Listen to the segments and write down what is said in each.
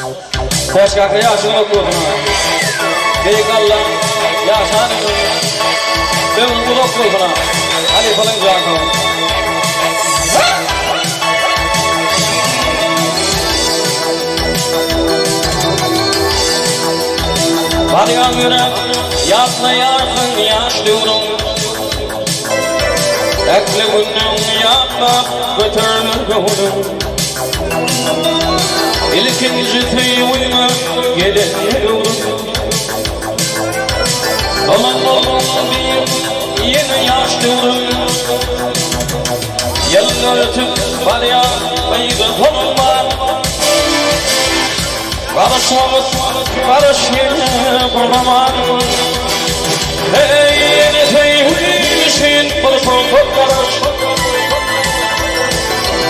Hoş kaka ýaşyň uzak bolsun aga. Beýik Alla ýaşan ömrüň ömrüň uzak bolsun aga. Halypalyň jany sag bolsun. Barýaň ýöräp ýatlaýarsyň ýaş döwrüň. Ähli günüň ýatlap göterilir göwnüň. Ilkinji söýgüňe gelen döwrüň. Dolan bolduň diýip ýene ýaş döwrüň. Ýyllar ötüp barýar yza dolanman. Garaş wagt, garaş ýene bir zaman. Eý, ýene söýgim üçin bir pursat garaş.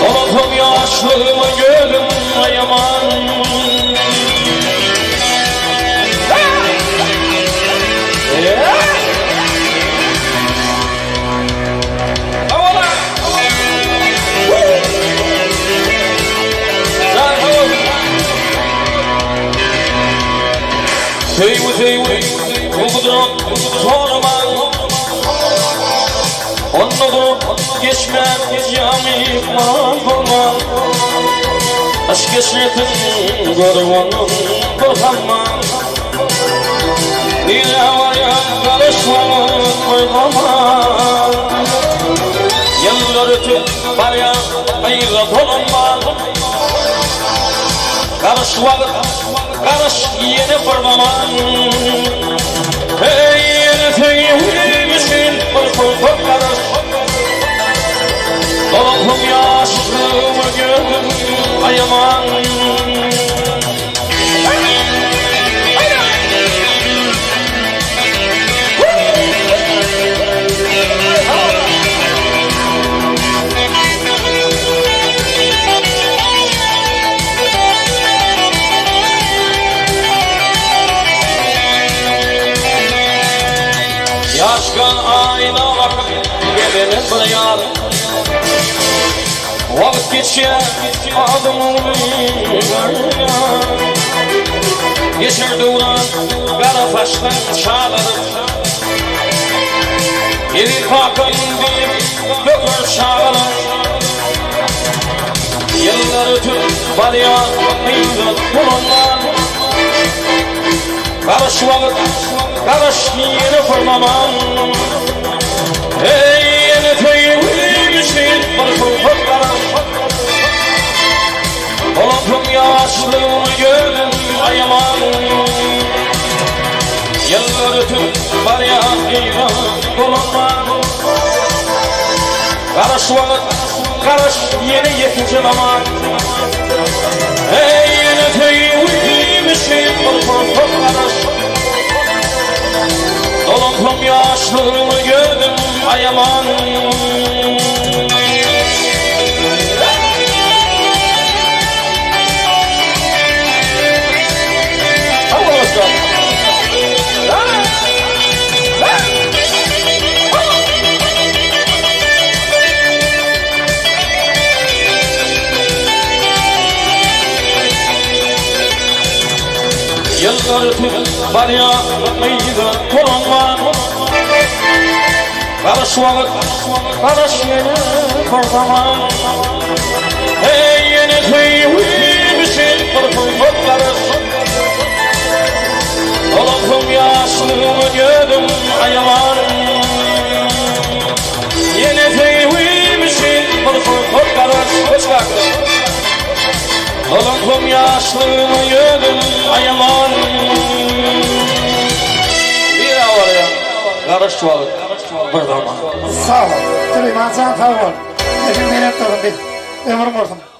Dolansoň ýaşlygyma gözüm aýaman. Söýgi söýgi bu gudrat soraman Onda durup geçmän ýaňy ykman bolman Yşk eşretin görüp ondan bir salman Nirä barýaň garaşmaň goýgaman Ýyllar ötüp barýar yza dolanman Garaş wagt garaş ýene bir zaman Eý ýene söýgim üçin bir pursat garaş Dolansyn ýaşlygyma gözüm aýaman. Ýaşka aýna bakyp gezene bir ýar. Wagt geçýär, adam ogly garýar. Geçer döwran, gara saçlaň çagaryp. Eziz kakam diýip böker çagalar. Ýyllar ötüp barýar, yza dolanman. Garaş wagt, garaş ýene bir zaman. Eý, ýene söýgim üçin bir pursat garaş. Bolansoň ýaşlygymy gözüm aýaman. Ýyllar ötüp barýar yza dolanman. Garaş wagt, garaş ýene ýekeje zaman. Eý, ýene söýgim üçin bir pursat garaş. Dolansoň ýaşlygymy gözüm aýaman. Ýyllar ötüp barýar yza dolanman. Garaş wagt, garaş ýene bir zaman. Eý, ýene söýgim üçin bir pursat garaş. Dolansoň ýaşlygyma gözüm aýaman. Ýene söýgim üçin bir pursat garaş. Hoş kaka. Dolansoň ýaşlygyma gözüm aýaman. Nirä barýaň? Garaş wagt bir zaman. Sag bol. Süleýman jan sag bol. Sesiň belent bolsun. Ömrüň bolsun.